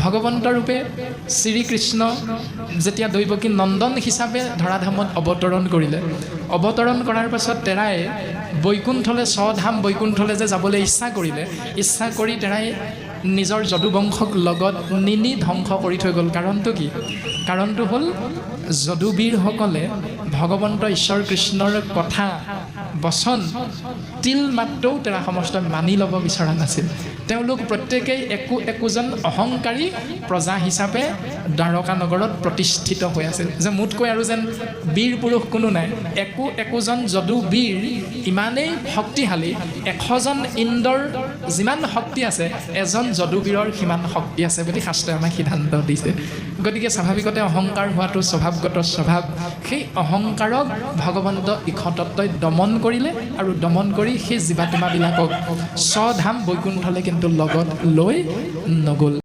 ভগৱন্ত ৰূপে শ্ৰীকৃষ্ণ যেতিয়া দৈৱকী নন্দন হিচাপে ধৰাধামত অৱতৰণ কৰিলে, অৱতৰণ কৰাৰ পাছত তেৰাই বৈকুণ্ঠলৈ, স্বধাম বৈকুণ্ঠলৈ যে যাবলৈ ইচ্ছা কৰিলে, ইচ্ছা কৰি তেৰাই নিজৰ যদুবংশক লগত নিনি ধ্বংস কৰি থৈ গ'ল। কাৰণটো কি? কাৰণটো হ'ল যদুবীৰসকলে ভগৱন্ত ঈশ্বৰ কৃষ্ণৰ কথা বচন তিল মাত্ৰও তেৰা সমস্ত মানি ল'ব বিচৰা নাছিল। তেওঁলোক প্ৰত্যেকেই একো একোজন অহংকাৰী প্ৰজা হিচাপে দ্বাৰকা নগৰত প্ৰতিষ্ঠিত হৈ আছিল, যে মোতকৈ আৰু যেন বীৰ পুৰুষ কোনো নাই। একো একোজন যদুবীৰ ইমানেই শক্তিশালী, 100জন ইন্দ্ৰৰ যিমান শক্তি আছে এজন যদুবীৰৰ সিমান শক্তি আছে বুলি শাস্ত্ৰই আমাক সিদ্ধান্ত দিছে। গতিকে স্বাভাৱিকতে অহংকাৰ হোৱাটো স্বভাৱগত স্বভাৱ। সেই অহংকাৰক ভগৱন্ত ঈশতত্ত্বই দমন কৰিলে আৰু দমন কৰি সেই জীৱাত্মাবিলাকক স্বধাম বৈকুণ্ঠলৈ কিন্তু লগত লৈ নগ'ল।